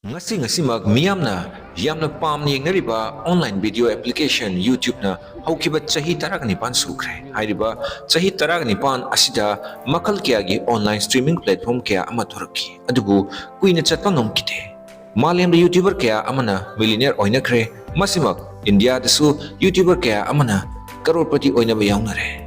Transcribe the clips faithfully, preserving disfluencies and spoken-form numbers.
ꯉꯁꯤ ꯉꯁꯤꯃꯛ ꯃꯤꯌꯥꯝꯅ ꯌꯥꯝꯅ ꯄꯥꯝꯅ ꯌꯦꯡꯅꯔꯤꯕ online video application YouTube-ꯅ ꯍꯧꯈꯤꯕ ꯆꯍꯤ ꯇꯔꯥꯒ ꯅꯤꯄꯥꯟ ꯁꯨꯈ꯭ꯔꯦ꯫ ꯍꯥꯏꯔꯤꯕ ꯆꯍꯤ ꯇꯔꯥꯒ ꯅꯤꯄꯥꯟ ꯑꯁꯤꯗ ꯃꯈꯜ ꯀꯌꯥꯒꯤ online streaming platform ꯀꯌꯥ ꯑꯃ ꯊꯣꯔꯛꯈꯤ, ꯑꯗꯨꯕꯨ ꯀꯨꯏꯅ ꯆꯠꯄ ꯉꯝꯈꯤꯗꯦ꯫ ꯃꯥꯂꯦꯝꯗ YouTuber ꯀꯌꯥ ꯑꯃꯅ millionaire ꯑꯣꯏꯅꯈ꯭ꯔꯦ꯫ ꯃꯁꯤꯃꯛ ꯏꯟꯗꯤꯌꯥꯗꯁꯨ YouTuber ꯀꯌꯥ ꯑꯃꯅ ꯀꯔꯣꯔꯄꯇꯤ ꯑꯣꯏꯅꯕ ꯌꯥꯎꯅꯔꯦ꯫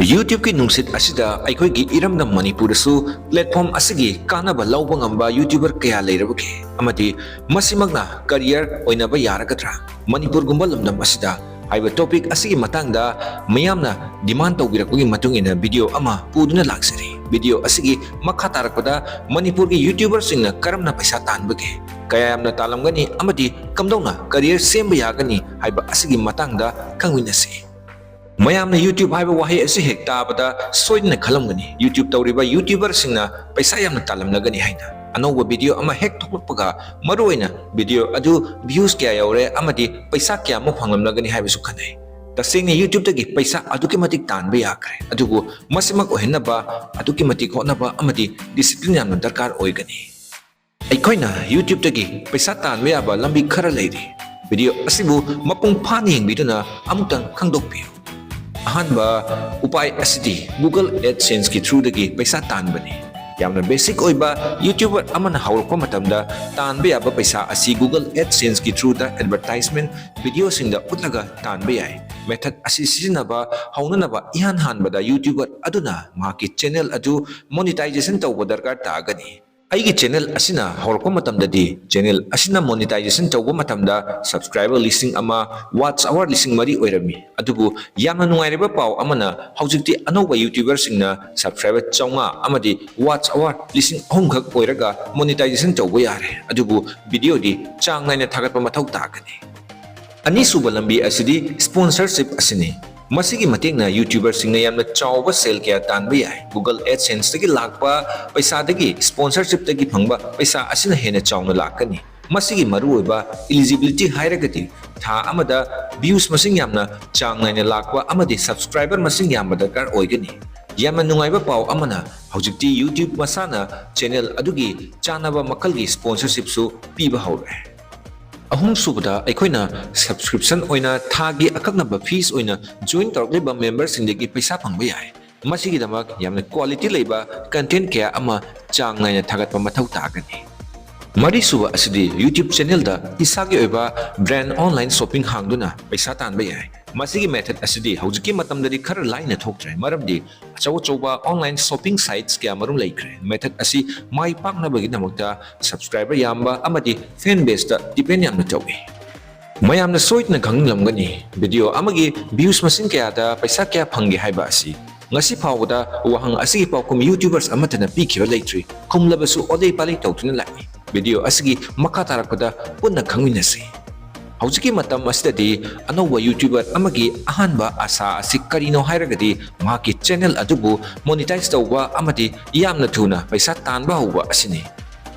YouTube-ꯀꯤ ꯅꯨꯡꯁꯤꯠ ꯑꯁꯤꯗ ꯑꯩꯈꯣꯏꯒꯤ ꯏꯔꯝꯗꯝ ꯃꯅꯤꯄꯨꯔꯗꯁꯨ platform ꯑꯁꯤꯒꯤ ꯀꯥꯟꯅꯕ ꯂꯧꯕ ꯉꯝꯕ YouTuber ꯀꯌꯥ ꯂꯩꯔꯕꯒꯦ? ꯑꯃꯗꯤ ꯃꯁꯤꯃꯛꯅ career ꯑꯣꯏꯅꯕ ꯌꯥꯔꯒꯗ꯭ꯔꯥ? ꯃꯅꯤꯄꯨꯔꯒꯨꯝꯕ ꯂꯝꯗꯝ ꯑꯁꯤꯗ ꯍꯥꯏꯕ topic ꯑꯁꯤꯒꯤ ꯃꯇꯥꯡꯗ ꯃꯤꯌꯥꯝꯅ demand ꯇꯧꯕꯤꯔꯛꯄꯒꯤ ꯃꯇꯨꯡ ꯏꯟꯅ video ꯑꯃ ꯄꯨꯗꯨꯅ ꯂꯥꯛꯆꯔꯤ꯫ Video ꯑꯁꯤꯒꯤ ꯃꯈꯥ ꯇꯥꯔꯛꯄꯗ ꯃꯅꯤꯄꯨꯔꯒꯤ YouTuber-ꯁꯤꯡꯅ ꯀꯔꯝꯅ ꯄꯩꯁꯥ ꯇꯥꯟꯕꯒꯦ, ꯀꯌꯥ ꯌꯥꯝꯅ ꯇꯥꯜꯂꯝꯒꯅꯤ ꯑꯃꯗꯤ ꯀꯝꯗꯧꯅ career ꯁꯦꯝꯕ ꯌꯥꯒꯅꯤ ꯍꯥꯏꯕ ꯑꯁꯤꯒꯤ ꯃꯇꯥꯡꯗ ꯈꯪꯃꯤꯟꯅꯁꯤ꯫ ꯃꯌꯥꯝꯅ YouTube ꯍꯥꯏꯕ ꯋꯥꯍꯩ ꯑꯁꯤ ꯍꯦꯛ ꯇꯥꯕꯗ ꯁꯣꯏꯗꯅ ꯈꯜꯂꯝꯒꯅꯤ, YouTube ꯇꯧꯔꯤꯕ YouTuber-ꯁꯤꯡꯅ ꯄꯩꯁꯥ ꯌꯥꯝꯅ ꯇꯥꯜꯂꯝꯂꯒꯅꯤ ꯍꯥꯏꯅ꯫ ꯑꯅꯧꯕ video ꯑꯃ ꯍꯦꯛ ꯊꯣꯛꯂꯛꯄꯒ, ꯃꯔꯨꯑꯣꯏꯅ video ꯑꯗꯨ views ꯀꯌꯥ ꯌꯧꯔꯦ ꯑꯃꯗꯤ ꯄꯩꯁꯥ ꯀꯌꯥꯃꯨꯛ ꯐꯪꯂꯝꯂꯒꯅꯤ ꯍꯥꯏꯕꯁꯨ ꯈꯟꯅꯩ꯫ ꯇꯁꯦꯡꯅ YouTube-ꯇꯒꯤ ꯄꯩꯁꯥ ꯑꯗꯨꯛꯀꯤ ꯃꯇꯤꯛ ꯇꯥꯟꯕ ꯌꯥꯈ꯭ꯔꯦ, ꯑꯗꯨꯕꯨ ꯃꯁꯤꯃꯛ ꯑꯣꯏꯍꯟꯅꯕ ꯑꯗꯨꯛꯀꯤ ꯃꯇꯤꯛ ꯍꯣꯠꯅꯕ ꯑꯃꯗꯤ discipline ꯌꯥꯝꯅ ꯗꯔꯀꯥꯔ ꯑꯣꯏꯒꯅꯤ꯫ ꯑꯩꯈꯣꯏꯅ YouTube-ꯇꯒꯤ ꯄꯩꯁꯥ ꯇꯥꯟꯕ ꯌꯥꯕ ꯂꯝꯕꯤ ꯈꯔ ꯂꯩꯔꯤ꯫ Video ꯑꯁꯤꯕꯨ ꯃꯄꯨꯡ ꯐꯥꯅ ꯌꯦꯡꯕꯤꯗꯨꯅ ꯑꯃꯨꯛꯇꯪ ꯈꯪꯗꯣꯛꯄꯤꯌꯨ꯫ ꯑꯍꯥꯟꯕ ꯎꯄꯥꯏ ꯑꯁꯤꯗꯤ Google AdSense-ꯀꯤ through-ꯗꯒꯤ ꯄꯩꯁꯥ ꯇꯥꯟꯕꯅꯤ꯫ ꯌꯥꯝꯅ basic ꯑꯣꯏꯕ YouTuber ꯑꯃꯅ ꯍꯧꯔꯛꯄ ꯃꯇꯝꯗ ꯇꯥꯟꯕ ꯌꯥꯕ ꯄꯩꯁꯥ ꯑꯁꯤ Google AdSense-ꯀꯤ through-ꯗ advertisement video-ꯁꯤꯡꯗ ꯎꯠꯂꯒ ꯇꯥꯟꯕ ꯌꯥꯏ꯫ Method ꯑꯁꯤ ꯁꯤꯖꯤꯟꯅꯕ ꯍꯧꯅꯅꯕ ꯏꯍꯥꯟ ꯍꯥꯟꯕꯗ YouTuber ꯑꯗꯨꯅ ꯃꯍꯥꯛꯀꯤ channel ꯑꯗꯨ monetization ꯇꯧꯕ ꯗꯔꯀꯥꯔ ꯇꯥꯒꯅꯤ꯫ ꯑꯩꯒꯤ channel ꯑꯁꯤꯅ ꯍꯧꯔꯛꯄ ꯃꯇꯝꯗꯗꯤ channel ꯑꯁꯤꯅ monetization ꯇꯧꯕ ꯃꯇꯝꯗ subscriber ꯂꯤꯁꯤꯡ ꯑꯃ, watch hour ꯂꯤꯁꯤꯡ ꯃꯔꯤ ꯑꯣꯏꯔꯝꯃꯤ꯫ ꯑꯗꯨꯕꯨ ꯌꯥꯝꯅ ꯅꯨꯡꯉꯥꯏꯔꯤꯕ ꯄꯥꯎ ꯑꯃꯅ, ꯍꯧꯖꯤꯛꯇꯤ ꯑꯅꯧꯕ YouTuber-ꯁꯤꯡꯅ subscriber ꯆꯥꯝꯃꯉꯥ ꯑꯃꯗꯤ watch hour ꯂꯤꯁꯤꯡ ꯑꯍꯨꯝ ꯈꯛ ꯑꯣꯏꯔꯒ monetization ꯇꯧꯕ ꯌꯥꯔꯦ꯫ ꯑꯗꯨꯕꯨ video-ꯗꯤ ꯆꯥꯡ ꯅꯥꯏꯅ ꯊꯥꯒꯠꯄ ꯃꯊꯧ ꯇꯥꯒꯅꯤ꯫ ꯑꯅꯤꯁꯨꯕ ꯂꯝꯕꯤ ꯑꯁꯤꯗꯤ sponsorship ꯑꯁꯤꯅꯤ꯫ ꯃꯁꯤꯒꯤ ꯃꯇꯦꯡꯅ YouTuber-ꯁꯤꯡꯅ ꯌꯥꯝꯅ ꯆꯥꯎꯕ ꯁꯦꯜ ꯀꯌꯥ ꯇꯥꯟꯕ ꯌꯥꯏ꯫ Google AdSense-ꯇꯒꯤ ꯂꯥꯛꯄ ꯄꯩꯁꯥꯗꯒꯤ sponsorship-ꯇꯒꯤ ꯐꯪꯕ ꯄꯩꯁꯥ ꯑꯁꯤꯅ ꯍꯦꯟꯅ ꯆꯥꯎꯅ ꯂꯥꯛꯀꯅꯤ꯫ ꯃꯁꯤꯒꯤ ꯃꯔꯨꯑꯣꯏꯕ eligibility ꯍꯥꯏꯔꯒꯗꯤ ꯊꯥ ꯑꯃꯗ views ꯃꯁꯤꯡ ꯌꯥꯝꯅ ꯆꯥꯡ ꯅꯥꯏꯅ ꯂꯥꯛꯄ ꯑꯃꯗꯤ subscriber ꯃꯁꯤꯡ ꯌꯥꯝꯕ ꯗꯔꯀꯥꯔ ꯑꯣꯏꯒꯅꯤ꯫ ꯌꯥꯝꯅ ꯅꯨꯡꯉꯥꯏꯕ ꯄꯥꯎ ꯑꯃꯅ, ꯍꯧꯖꯤꯛꯇꯤ YouTube ꯃꯁꯥꯅ channel ꯑꯗꯨꯒꯤ ꯆꯥꯅꯕ ꯃꯈꯜꯒꯤ sponsorshipꯁꯨ ꯄꯤꯕ ꯍꯧꯔꯦ꯫ ꯑꯍꯨꯝꯁꯨꯕꯗ, ꯑꯩꯈꯣꯏꯅ subscription ꯑꯣꯏꯅ ꯊꯥꯒꯤ ꯑꯀꯛꯅꯕ fees ꯑꯣꯏꯅ join ꯇꯧꯔꯛꯂꯤꯕ memberꯁꯤꯡꯗꯒꯤ ꯄꯩꯁꯥ ꯐꯪꯕ ꯌꯥꯏ꯫ ꯃꯁꯤꯒꯤꯗꯃꯛ ꯌꯥꯝꯅ quality ꯂꯩꯕ content ꯀꯌꯥ ꯑꯃ ꯆꯥꯡ ꯅꯥꯏꯅ ꯊꯥꯒꯠꯄ ꯃꯊꯧ ꯇꯥꯒꯅꯤ꯫ ꯃꯔꯤꯁꯨꯕ ꯑꯁꯤꯗꯤ YouTube channelꯗ ꯏꯁꯥꯒꯤ ꯑꯣꯏꯕ brand online shopping ꯍꯥꯡꯗꯨꯅ ꯄꯩꯁꯥ ꯇꯥꯟꯕ ꯌꯥꯏ꯫ ꯃꯁꯤꯒꯤ method ꯑꯁꯤꯗꯤ ꯍꯧꯖꯤꯛꯀꯤ ꯃꯇꯝꯗꯗꯤ ꯈꯔ ꯂꯥꯏꯅ ꯊꯣꯛꯇ꯭ꯔꯦ, ꯃꯔꯝꯗꯤ ꯑꯆꯧ ꯑꯆꯧꯕ online shopping sites ꯀꯌꯥ ꯃꯔꯨꯝ ꯂꯩꯈ꯭ꯔꯦ꯫ Method ꯑꯁꯤ ꯃꯥꯏ ꯄꯥꯛꯅꯕꯒꯤꯗꯃꯛꯇ subscriber ꯌꯥꯝꯕ ꯑꯃꯗꯤ fan baseꯇ depend ꯌꯥꯝꯅ ꯇꯧꯏ꯫ ꯃꯌꯥꯝꯅ ꯁꯣꯏꯗꯅ ꯈꯪꯂꯝꯒꯅꯤ, video ꯑꯃꯒꯤ views ꯃꯁꯤꯡ ꯀꯌꯥꯗ ꯄꯩꯁꯥ ꯀꯌꯥ ꯐꯪꯒꯦ ꯍꯥꯏꯕ ꯑꯁꯤ꯫ ꯉꯁꯤ ꯐꯥꯎꯕꯗ ꯋꯥꯍꯪ ꯑꯁꯤꯒꯤ ꯄꯥꯎꯈꯨꯝ YouTubers ꯑꯃꯠꯇꯅ ꯄꯤꯈꯤꯕ ꯂꯩꯇ꯭ꯔꯤ꯫ ꯈꯨꯝꯂꯕꯁꯨ ꯑꯣꯂꯩ ꯄꯥꯂꯩ ꯇꯧꯗꯨꯅ ꯂꯥꯛꯏ꯫ Video ꯑꯁꯤꯒꯤ ꯃꯈꯥ ꯇꯥꯔꯛꯄꯗ ꯄꯨꯟꯅ ꯈꯪꯃꯤꯟꯅꯁꯤ꯫ ꯍꯧꯖꯤꯛꯀꯤ ꯃꯇꯝ ꯑꯁꯤꯗꯗꯤ ꯑꯅꯧꯕ YouTuber ꯑꯃꯒꯤ ꯑꯍꯥꯟꯕ ꯑꯁꯥ ꯑꯁꯤ ꯀꯔꯤꯅꯣ ꯍꯥꯏꯔꯒꯗꯤ ꯃꯍꯥꯛꯀꯤ channel ꯑꯗꯨꯕꯨ monetize ꯇꯧꯕ ꯑꯃꯗꯤ ꯌꯥꯝꯅ ꯊꯨꯅ ꯄꯩꯁꯥ ꯇꯥꯟꯕ ꯍꯧꯕ ꯑꯁꯤꯅꯤ꯫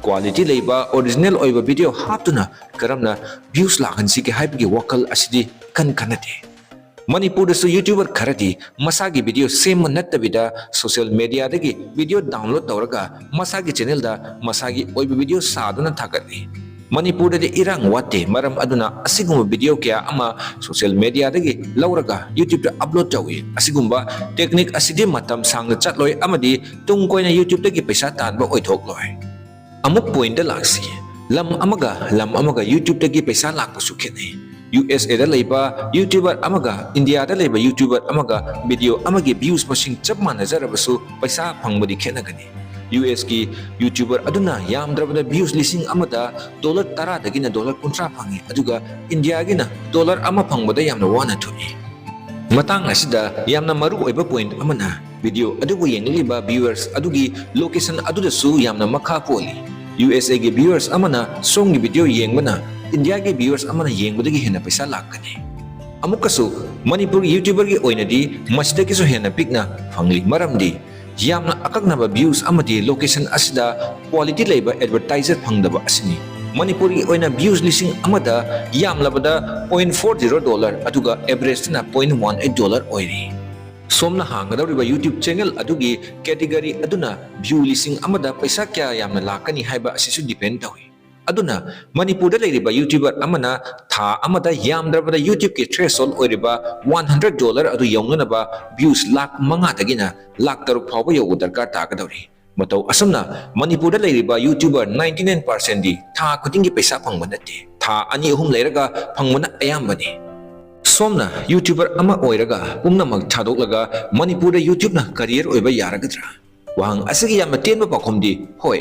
Quality ꯂꯩꯕ original ꯑꯣꯏꯕ video ꯍꯥꯞꯇꯨꯅ ꯀꯔꯝꯅ views ꯂꯥꯛꯍꯟꯁꯤꯒꯦ ꯍꯥꯏꯕꯒꯤ ꯋꯥꯈꯜ ꯑꯁꯤꯗꯤ ꯏꯈꯟ ꯈꯟꯅꯗꯦ꯫ ꯃꯅꯤꯄꯨꯔꯗꯁꯨ YouTuber ꯈꯔꯗꯤ ꯃꯁꯥꯒꯤ video ꯁꯦꯝꯕ ꯅꯠꯇꯕꯤꯗ social mediaꯗꯒꯤ video download ꯇꯧꯔꯒ ꯃꯁꯥꯒꯤ channelꯗ ꯃꯁꯥꯒꯤ ꯑꯣꯏꯕ video ꯁꯥꯗꯨꯅ ꯊꯥꯒꯠꯂꯤ꯫ ꯃꯅꯤꯄꯨꯔꯗꯗꯤ ꯏꯔꯥꯡ ꯋꯥꯠꯇꯦ, ꯃꯔꯝ ꯑꯗꯨꯅ ꯑꯁꯤꯒꯨꯝꯕ video ꯀꯌꯥ ꯑꯃ social mediaꯗꯒꯤ ꯂꯧꯔꯒ YouTubeꯇ upload ꯇꯧꯏ꯫ ꯑꯁꯤꯒꯨꯝꯕ technique ꯑꯁꯤꯗꯤ ꯃꯇꯝ ꯁꯥꯡꯅ ꯆꯠꯂꯣꯏ ꯑꯃꯗꯤ ꯇꯨꯡ ꯀꯣꯏꯅ YouTubeꯇꯒꯤ ꯄꯩꯁꯥ ꯇꯥꯟꯕ ꯑꯣꯏꯊꯣꯛꯂꯣꯏ꯫ ꯑꯃꯨꯛ pointꯇ ꯂꯥꯛꯁꯤ꯫ ꯂꯝ ꯑꯃꯒ ꯂꯝ ꯑꯃꯒ YouTubeꯇꯒꯤ ꯄꯩꯁꯥ ꯂꯥꯛꯄꯁꯨ ꯈꯦꯠꯅꯩ꯫ USAꯗ ꯂꯩꯕ YouTuber ꯑꯃꯒ Indiaꯗ ꯂꯩꯕ YouTuber ꯑꯃꯒ video ꯑꯃꯒꯤ views ꯃꯁꯤꯡ ꯆꯞ ꯃꯥꯟꯅꯖꯔꯕꯁꯨ ꯄꯩꯁꯥ ꯐꯪꯕꯗꯤ ꯈꯦꯠꯅꯒꯅꯤ꯫ USꯀꯤ YouTuber ꯑꯗꯨꯅ ꯌꯥꯝꯗ꯭ꯔꯕꯗ views ꯂꯤꯁꯤꯡ ꯑꯃꯗ dollar ꯇꯔꯥꯗꯒꯤꯅ dollar ꯀꯨꯟꯊ꯭ꯔꯥ ꯐꯪꯏ, ꯑꯗꯨꯒ Indiaꯒꯤꯅ dollar ꯑꯃ ꯐꯪꯕꯗ ꯌꯥꯝꯅ ꯋꯥꯅ ꯊꯣꯛꯏ꯫ ꯃꯇꯥꯡ ꯑꯁꯤꯗ ꯌꯥꯝꯅ ꯃꯔꯨ ꯑꯣꯏꯕ point ꯑꯃꯅ, video ꯑꯗꯨꯕꯨ ꯌꯦꯡꯂꯤꯕ viewers ꯑꯗꯨꯒꯤ location ꯑꯗꯨꯗꯁꯨ ꯌꯥꯝꯅ ꯃꯈꯥ ꯄꯣꯜꯂꯤ꯫ USAꯒꯤ viewers ꯑꯃꯅ ꯁꯣꯝꯒꯤ video ꯌꯦꯡꯕꯅ Indiaꯒꯤ viewers ꯑꯃꯅ ꯌꯦꯡꯕꯗꯒꯤ ꯍꯦꯟꯅ ꯄꯩꯁꯥ ꯂꯥꯛꯀꯅꯤ꯫ ꯑꯃꯨꯛꯀꯁꯨ, ꯃꯅꯤꯄꯨꯔꯒꯤ YouTuberꯒꯤ ꯑꯣꯏꯅꯗꯤ ꯃꯁꯤꯗꯒꯤꯁꯨ ꯍꯦꯟꯅ ꯄꯤꯛꯅ ꯐꯪꯂꯤ, ꯃꯔꯝꯗꯤ ꯌꯥꯝꯅ ꯑꯀꯛꯅꯕ views ꯑꯃꯗꯤ location ꯑꯁꯤꯗ quality ꯂꯩꯕ advertiser ꯐꯪꯗꯕ ꯑꯁꯤꯅꯤ꯫ ꯃꯅꯤꯄꯨꯔꯒꯤ ꯑꯣꯏꯅ views ꯂꯤꯁꯤꯡ ꯑꯃꯗ ꯌꯥꯝꯂꯕꯗ point four zero dollar, ꯑꯗꯨꯒ averageꯇꯅ point one eight dollar ꯑꯣꯏꯔꯤ꯫ ꯁꯣꯝꯅ ꯍꯥꯡꯒꯗꯧꯔꯤꯕ YouTube channel ꯑꯗꯨꯒꯤ category ꯑꯗꯨꯅ view ꯂꯤꯁꯤꯡ ꯑꯃꯗ ꯄꯩꯁꯥ ꯀꯌꯥ ꯌꯥꯝꯅ ꯂꯥꯛꯀꯅꯤ ꯍꯥꯏꯕ ꯑꯁꯤꯁꯨ depend ꯇꯧꯏ꯫ ꯑꯗꯨꯅ ꯃꯅꯤꯄꯨꯔꯗ ꯂꯩꯔꯤꯕ YouTuber ꯑꯃꯅ ꯊꯥ ꯑꯃꯗ ꯌꯥꯝꯗ꯭ꯔꯕꯗ YouTubeꯀꯤ threshold ꯑꯣꯏꯔꯤꯕ one hundred dollar ꯑꯗꯨ ꯌꯧꯅꯅꯕ views ꯂꯥꯈ ꯃꯉꯥꯗꯒꯤꯅ ꯂꯥꯈ ꯇꯔꯨꯛ ꯐꯥꯎꯕ ꯌꯧꯕ ꯗꯔꯀꯥꯔ ꯇꯥꯒꯗꯧꯔꯤ꯫ ꯃꯇꯧ ꯑꯁꯨꯝꯅ ꯃꯅꯤꯄꯨꯔꯗ ꯂꯩꯔꯤꯕ YouTuber ninety nine percentꯗꯤ ꯊꯥ ꯈꯨꯗꯤꯡꯒꯤ ꯄꯩꯁꯥ ꯐꯪꯕ ꯅꯠꯇꯦ, ꯊꯥ ꯑꯅꯤ ꯑꯍꯨꯝ ꯂꯩꯔꯒ ꯐꯪꯕꯅ ꯑꯌꯥꯝꯕꯅꯤ꯫ ꯁꯣꯝꯅ YouTuber ꯑꯃ ꯑꯣꯏꯔꯒ ꯄꯨꯝꯅꯃꯛ ꯊꯥꯗꯣꯛꯂꯒ ꯃꯅꯤꯄꯨꯔꯗ YouTubeꯅ career ꯑꯣꯏꯕ ꯌꯥꯔꯒꯗ꯭ꯔꯥ? ꯋꯥꯍꯪ ꯑꯁꯤꯒꯤ ꯌꯥꯝꯅ ꯇꯦꯟꯕ ꯄꯥꯎꯈꯨꯝꯗꯤ ꯍꯣꯏ꯫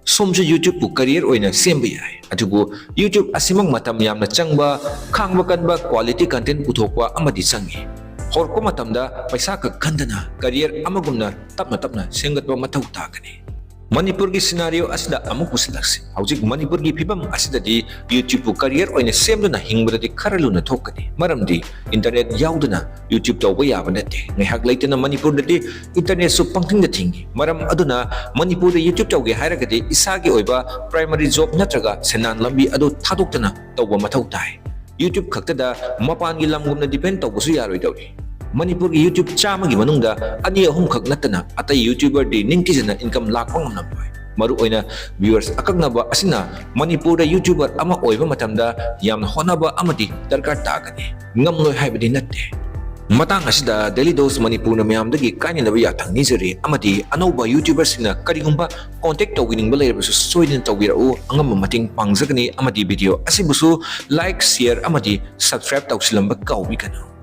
ꯁꯣꯝꯁꯨ YouTubeꯄꯨ career ꯑꯣꯏꯅ ꯁꯦꯝꯕ ꯌꯥꯏ, ꯑꯗꯨꯕꯨ YouTube ꯑꯁꯤꯃꯛ ꯃꯇꯝ ꯌꯥꯝꯅ ꯆꯪꯕ, ꯈꯥꯡꯕ ꯀꯟꯕ, quality content ꯄꯨꯊꯣꯛꯄ ꯑꯃꯗꯤ ꯆꯪꯏ꯫ ꯍꯧꯔꯛꯄ ꯃꯇꯝꯗ ꯄꯩꯁꯥ ꯈꯛ ꯈꯟꯗꯅ career ꯑꯃꯒꯨꯝꯅ ꯇꯞꯅ ꯇꯞꯅ ꯁꯦꯝꯒꯠꯄ ꯃꯊꯧ ꯇꯥꯒꯅꯤ꯫ ꯃꯅꯤꯄꯨꯔꯒꯤ scenario ꯑꯁꯤꯗ ꯑꯃꯨꯛ ꯄꯨꯁꯤꯜꯂꯛꯁꯤ꯫ ꯍꯧꯖꯤꯛ ꯃꯅꯤꯄꯨꯔꯒꯤ ꯐꯤꯕꯝ ꯑꯁꯤꯗꯗꯤ YouTubeꯄꯨ career ꯑꯣꯏꯅ ꯁꯦꯝꯗꯨꯅ ꯍꯤꯡꯕꯗꯗꯤ ꯈꯔ ꯂꯨꯅ ꯊꯣꯛꯀꯅꯤ, ꯃꯔꯝꯗꯤ internet ꯌꯥꯎꯗꯅ YouTube ꯇꯧꯕ ꯌꯥꯕ ꯅꯠꯇꯦ꯫ ꯉꯥꯏꯍꯥꯛ ꯂꯩꯇꯅ ꯃꯅꯤꯄꯨꯔꯗꯗꯤ internetꯁꯨ ꯄꯪꯊꯤꯡꯗ ꯊꯤꯡꯏ꯫ ꯃꯔꯝ ꯑꯗꯨꯅ ꯃꯅꯤꯄꯨꯔꯗ YouTube ꯇꯧꯒꯦ ꯍꯥꯏꯔꯒꯗꯤ ꯏꯁꯥꯒꯤ ꯑꯣꯏꯕ primary job ꯅꯠꯇ꯭ꯔꯒ ꯁꯦꯟꯗꯥꯟ ꯂꯝꯕꯤ ꯑꯗꯨ ꯊꯥꯗꯣꯛꯇꯅ ꯇꯧꯕ ꯃꯊꯧ ꯇꯥꯏ꯫ YouTube ꯈꯛꯇꯗ ꯃꯄꯥꯟꯒꯤ ꯂꯝꯒꯨꯝꯅ depend ꯇꯧꯕꯁꯨ ꯌꯥꯔꯣꯏꯗꯧꯔꯤ꯫ ꯃꯅꯤꯄꯨꯔꯒꯤ YouTube ꯆꯥꯝꯃꯒꯤ ꯃꯅꯨꯡꯗ ꯑꯅꯤ ꯑꯍꯨꯝ ꯈꯛ ꯅꯠꯇꯅ ꯑꯇꯩ YouTuberꯗꯤ ꯅꯤꯡꯊꯤꯖꯅ income ꯂꯥꯛꯄ ꯉꯝꯂꯝꯂꯣꯏ꯫ ꯃꯔꯨꯑꯣꯏꯅ viewers ꯑꯀꯛꯅꯕ ꯑꯁꯤꯅ ꯃꯅꯤꯄꯨꯔꯗ YouTuber ꯑꯃ ꯑꯣꯏꯕ ꯃꯇꯝꯗ ꯌꯥꯝꯅ ꯍꯣꯠꯅꯕ ꯑꯃꯗꯤ ꯗꯔꯀꯥꯔ ꯇꯥꯒꯅꯤ꯫ ꯉꯝꯂꯣꯏ ꯍꯥꯏꯕꯗꯤ ꯅꯠꯇꯦ꯫ ꯃꯇꯥꯡ ꯑꯁꯤꯗ Daily Dose ꯃꯅꯤꯄꯨꯔꯅ ꯃꯌꯥꯝꯗꯒꯤ ꯀꯥꯏꯅꯅꯕ ꯌꯥꯊꯪ ꯅꯤꯖꯔꯤ, ꯑꯃꯗꯤ ꯑꯅꯧꯕ YouTuberꯁꯤꯡꯅ ꯀꯔꯤꯒꯨꯝꯕ contact ꯇꯧꯕꯤꯅꯤꯡꯕ ꯂꯩꯔꯕꯁꯨ ꯁꯣꯏꯗꯅ ꯇꯧꯕꯤꯔꯛꯎ, ꯑꯉꯝꯕ ꯃꯇꯦꯡ ꯄꯥꯡꯖꯒꯅꯤ꯫ ꯑꯃꯗꯤ video ꯑꯁꯤꯕꯨꯁꯨ like, share ꯑꯃꯗꯤ subscribe ꯇꯧꯁꯤꯜꯂꯝꯕ ꯀꯥꯎꯕꯤꯒꯅꯨ꯫